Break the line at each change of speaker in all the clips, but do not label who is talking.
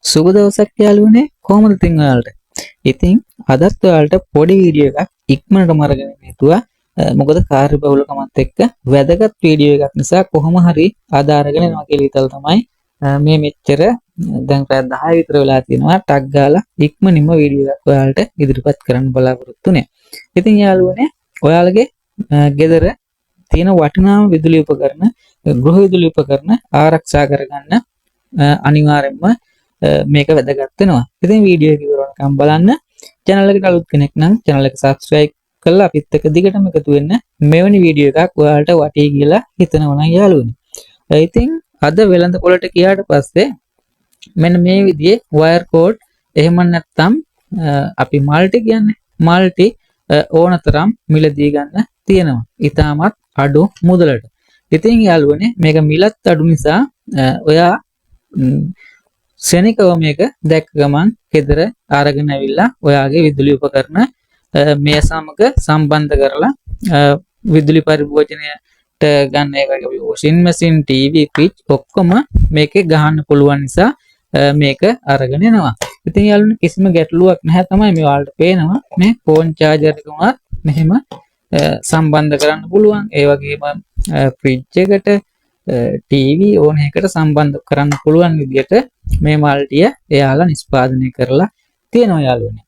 සුබ දවසක් යාළුවනේ. කොහොමද ඉතින් ඔයාලට? ඉතින් අදත් ඔයාලට පොඩි වීඩියෝ එකක් ඉක්මනටම අරගෙන හිතුවා. මොකද කාර්යබහුලකමත් එක්ක වැදගත් වීඩියෝ එකක් නිසා කොහොම හරි අද අරගෙන එනවා කියලා හිතලා තමයි මේ මෙච්චර දැන් රෑ 10 විතර වෙලා තියෙනවා, ටක් ගාලා ඉක්මනින්ම වීඩියෝ එකක් ඔයාලට ඉදිරිපත් කරන්න බලාපොරොත්තු වෙන්නේ. ඉතින් යාළුවනේ, ඔයාලගේ ගෙදර තියෙන වටිනාම විදුලි උපකරණ, ගෘහ විදුලි උපකරණ ආරක්ෂා කරගන්න අනිවාර්යයෙන්ම මේක වැදගත් වෙනවා. ඉතින් වීඩියෝ එක ඉවර වෙනකම් බලන්න. Channel එකට අලුත් කෙනෙක් නම් channel එක subscribe කරලා අපිත් එක්ක දිගටම එකතු වෙන්න, මෙවැනි වීඩියෝ එකක් ඔයාලට වටී කියලා හිතනවා නම් යාළුවනේ. ඉතින් අද වෙළඳ පොළට ගියාට පස්සේ මෙන්න මේ විදිහේ වයර් කෝඩ්, එහෙම නැත්නම් අපි මල්ටි කියන්නේ, මල්ටි ඕනතරම් මිලදී ගන්න තියෙනවා, ඉතාමත් අඩු මුදලට. ඉතින් යාළුවනේ, මේක මිලත් අඩු නිසා ඔයා ක්ෂණිකව මේක දැක්ක ගමන් ගෙදර අරගෙන ඇවිල්ලා ඔයාගේ විදුලි උපකරණ මේ සමග සම්බන්ධ කරලා විදුලි පරිභෝජනයට ගන්න ඒ වගේ වොෂින් මැෂින්, ටීවී, ෆ්‍රිජ් ඔක්කොම මේකේ ගහන්න පුළුවන් නිසා මේක අරගෙන එනවා. ඉතින් යාළුවනේ, කිසිම ගැටලුවක් නැහැ තමයි. මේ ඔයාලට පේනවා, මේ ෆෝන් චාර්ජර් එක උනත් මෙහෙම සම්බන්ධ කරන්න පුළුවන්. ඒ වගේම ෆ්‍රිජ් එකට, ටීවී ඕන එකකට සම්බන්ධ කරන්න පුළුවන් විදියට මේ මල්ටිය එයාලා නිෂ්පාදනය කරලා තියෙනවා යාළුවනේ.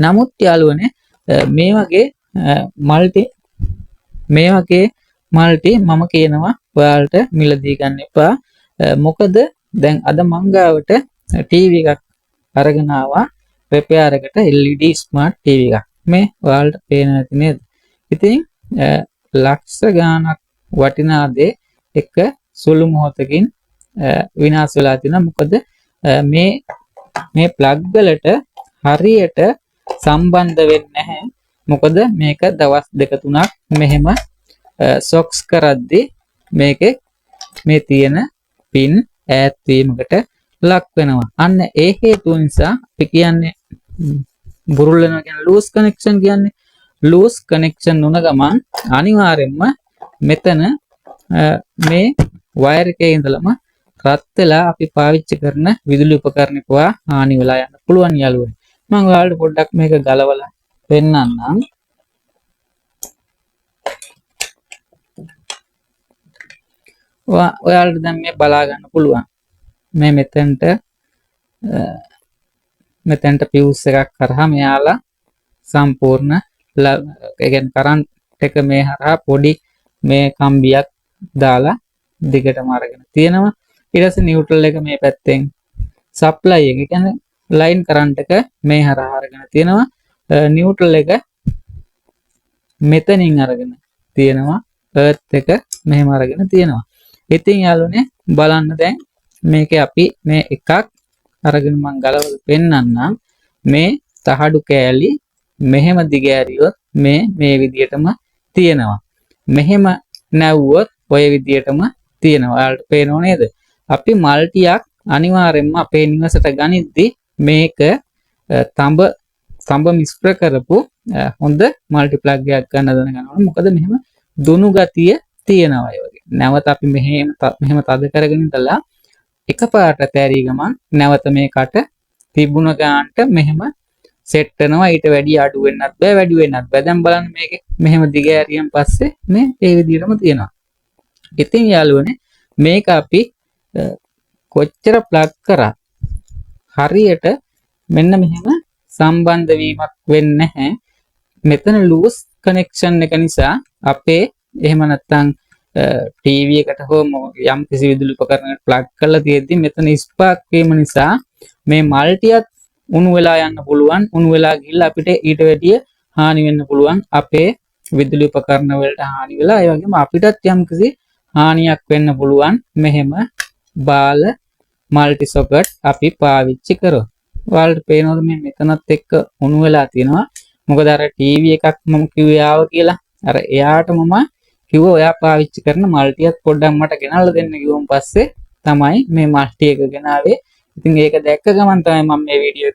නමුත් යාළුවනේ, මේ වගේ මල්ටි මම කියනවා ඔයාලට මිලදී ගන්න එපා. මොකද දැන් අද මං ගාවට ටීවී එකක් අරගෙන ආවා රිපෙයාර් එකට, LED smart TV එකක්. මේ ඔයාලට පේන ඇති නේද? ඉතින් ලක්ෂ ගාණක් වටිනා දේ එක සුළු මොහොතකින් විනාශ වෙලා තියෙනවා. මොකද මේ මේ ප්ලග් වලට හරියට සම්බන්ධ වෙන්නේ නැහැ. මොකද මේක දවස් දෙක තුනක් මෙහෙම සොක්ස් කරද්දි මේකේ මේ තියෙන පින් ඈත් වීමකට ලක් වෙනවා. අන්න ඒ හේතුව නිසා අපි කියන්නේ බුරුල් වෙනවා කියන්නේ, ලූස් කනෙක්ෂන් කියන්නේ. ලූස් කනෙක්ෂන් වුණ ගමන් අනිවාර්යයෙන්ම මෙතන මේ වයර් එකේ ඉඳලම රත් වෙලා අපි පාවිච්චි කරන විදුලි උපකරණ පවා හානි වෙලා යන්න පුළුවන් යාළුවනේ. මම ඔයාලට පොඩ්ඩක් මේක ගලවලා පෙන්නන්නම්. ඔයාලට දැන් මේ බලා ගන්න පුළුවන්. මේ මෙතෙන්ට මෙතෙන්ට ෆියුස් එකක් කරහා මෙයාලා සම්පූර්ණ, ඒ කියන්නේ කරන්ට් එක මේ හරහා පොඩි මේ කම්බියක් දාලා දිගටම අරගෙන තියෙනවා. ඊට පස්සේ නියුට්‍රල් එක මේ පැත්තෙන් සප්ලයි එක, ඒ කියන්නේ ලයින් කරන්ට් එක මේ හරහා අරගෙන තියෙනවා. නියුට්‍රල් එක මෙතනින් අරගෙන තියෙනවා. අර්ත් එක මෙහෙම අරගෙන තියෙනවා. ඉතින් යාළුවනේ, බලන්න, දැන් මේකේ අපි මේ එකක් අරගෙන මං ගලවලා පෙන්නන්නම්. මේ තහඩු කෑලි මෙහෙම දිග ඇරියොත් මේ මේ විදියටම තියෙනවා. මෙහෙම නැව්වොත් ඔය විදියටම තියෙනවා. ඔයාලට පේනව නේද? අපි මල්ටියක් අනිවාර්යෙන්ම අපේ නිවසට ගනිද්දි මේක තඹ තඹ මිශ්‍ර කරපු හොඳ මල්ටි ප්ලග් එකක් ගන්න දැනගන්න ඕනේ. මොකද මෙහෙම දුනු ගතිය තියෙනවා ඒ වගේ. නැවත අපි මෙහෙම මෙහෙම තද කරගෙන ඉඳලා එකපාරට තැරී ගමන් නැවත මේ කට තිබුණ ගානට මෙහෙම සෙට් වෙනවා. ඊට වැඩි අඩු වෙන්නත් බෑ, වැඩි වෙන්නත් බෑ. දැන් බලන්න, මේකේ මෙහෙම දිග ඇරියන් පස්සේ මේ ඒ විදිහටම තියෙනවා. ඉතින් යාළුවනේ, මේක අපි කොච්චර ප්ලග් කරත් හරියට මෙන්න මෙහෙම සම්බන්ධ වීමක් වෙන්නේ නැහැ. මෙතන ලූස් කනෙක්ෂන් එක නිසා අපේ, එහෙම නැත්නම් ටීවී එකට හෝ යම් කිසි විදුලි උපකරණයකට ප්ලග් කරලා තියෙද්දි මෙතන ස්පාර්ක් වීම නිසා මේ මල්ටියත් උණු වෙලා යන්න පුළුවන්. උණු වෙලා ගිහිල්ලා අපිට ඊට වැඩිය හානි වෙන්න පුළුවන්. අපේ විදුලි උපකරණ වලට හානි වෙලා, ඒ වගේම අපිටත් යම් කිසි හානියක් වෙන්න පුළුවන් මෙහෙම බාල මල්ටි සොකට් අපි පාවිච්චි කරොත්. ඔයාලට පේනවද, මේ මෙතනත් එක්ක උණු වෙලා තියෙනවා. මොකද අර ටීවී එකක් මම කිව්වේ ආව කියලා. අර එයාට මම කිව්වා ඔයා පාවිච්චි කරන මල්ටියත් පොඩ්ඩක් මට ගෙනල්ලා දෙන්න කිව්වන් පස්සේ තමයි මේ මල්ටි එක ගෙනාවේ. ඉතින් ඒක දැක්ක ගමන් තමයි මම මේ වීඩියෝ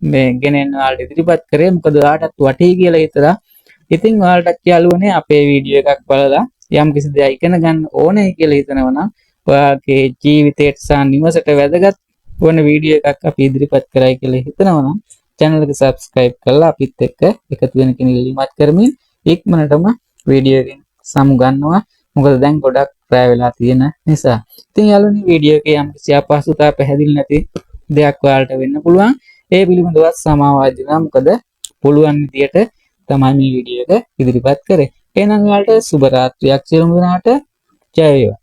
මේ ගෙනෙන්න ඔයාලට ඉදිරිපත් කරේ. මොකද ඔයාටත් වටී කියලා හිතලා. ඉතින් ඔයාලටත් යාළුවනේ, අපේ වීඩියෝ එකක් බලලා යම් කිසි දෙයක් ඉගෙන ගන්න ඕනේ කියලා හිතනවා නම්, ඔයාගේ ජීවිතයට සහ නිවසට වැදගත් වන වීඩියෝ එකක් අපි ඉදිරිපත් කරයි කියලා හිතනවා නම් channel එක subscribe කරලා අපිත් එක්ක එකතු වෙන කෙනෙක් ඉල්ලීමත් කරමින් ඉක්මනටම වීඩියෝ එකෙන් සමු ගන්නවා. මොකද දැන් ගොඩක් රෑ වෙලා තියෙන නිසා. ඉතින් යාළුවනේ, වීඩියෝ එකේ යම්කිසි අපහසුතා, පැහැදිලි නැති දෙයක් ඔයාලට වෙන්න පුළුවන්. ඒ පිළිබඳව සමාව අයදිනවා. මොකද පුළුවන් විදියට තමයි මේ වීඩියෝ එක ඉදිරිපත් කරේ. එහෙනම් ඔයාලට සුබ රාත්‍රියක් සියලුම දෙනාට. ජය වේවා.